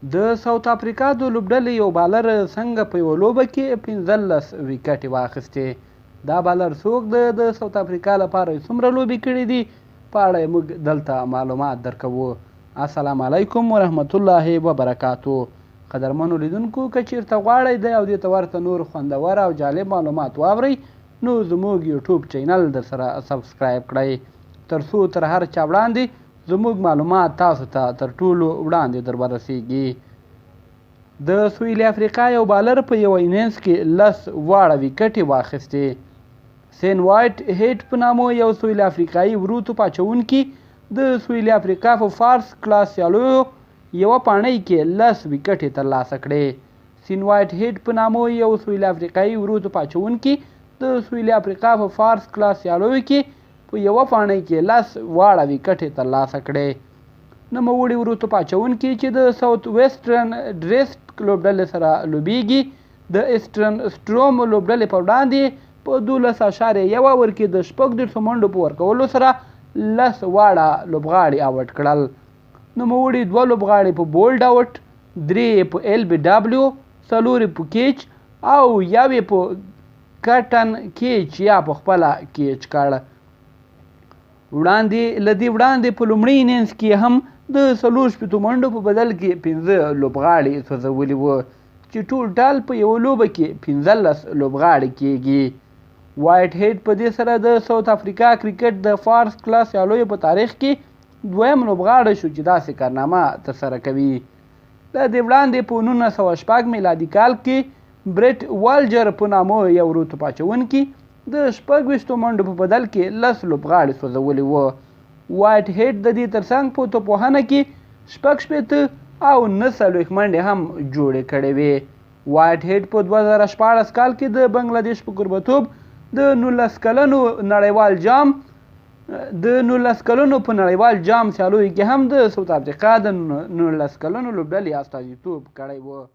د ساوت افریقا د لوبډلې یو بالر څنګه په یوه لوبه کې 15 ویکټې واخیستې؟ دا بالر څوک دی؟ د ساوت افریقا لپاره یې څومره لوبې کړې دي؟ په اړه یې موږ دلته معلومات درکوو. السلام علیکم ورحمت الله وبرکاتو. قدرمنو لیدونکو، که چیرته غواړئ دی او دې ته ورته نور خوندور او جالب معلومات واورئ، نو زموږ یوټیوب چینل در سره سبسکرایب کړئ، تر څو تر هر چا وړاندې زموږ معلومات تاسو ته تر ټولو وړاندې در ورسیږي. د سویلي افریقا یو بالر په یوه اننګز کې 10 واړه ویکټې واخیستې. سین وایټ هیټ په نامه یو سویلي افریقایي ورو توپ اچوونکي د سویلي افریقا په فارس کلاس سیالیو یوه پاڼۍ کې 10 ویکټې ترلاسه کړې. سین وایټ هیټ په نامه یو سویلي افریقایي ورو توپ اچوونکي د سویلي افریقا په فارس کلاس سیالیو کې په یوه پاڼۍ کې 10 واړه ویکټې ترلاسه کړې. نوموړي ورو توپ اچوونکي چې د ساوت ویسټرن ډریسټ لوبډلې سره لوبیږي، د ایسټرن سټروم لوبډلې پر وړاندې په 12.1 اور کې د 36 منډو په ورکولو سره 10 واړه لوبغاړي اوټ کړل. نوموړي 2 لوبغاړي په بولډ اوټ، 3 په ایل بي ډبلیو، 4 په کیچ او 1 په کټن کیچ یا په خپله کیچ کړ. وړاندې له دې وړاندې په لومړي اننګز کې هم د 64 منډو په بدل کې 5 لوبغاړي سوځولي وو، چې ټول ټال په یوه لوبه کې 15 لوبغاړي کیږي. وایټ هیډ په دې سره د ساوت افریقا کرکټ د فارس کلاس سیالیو په تاریخ کې دویم لوبغاړی شو چې داسې کارنامه ترسره کوي. له دې وړاندې په 1906 میلادي کال کې برټ والجر په نامه یو ورو توپ اچوونکي د 26 منډو په بدل کې 10 لوبغاړي سوځولي وو. وایټ هیډ د دې ترڅنګ په توپوهنه کې 66 او 49 منډې هم جوړې کړې وې. وایټ هیډ په 2016 کال کې د بنګلادیش په کوربتوب د 19 کلنو نړیوال جام د 19 کلنو په نړیوال جام سیالیو کې هم د ساوت افریقا د 19 کلنو لوبډلې استازیتوب کړی و.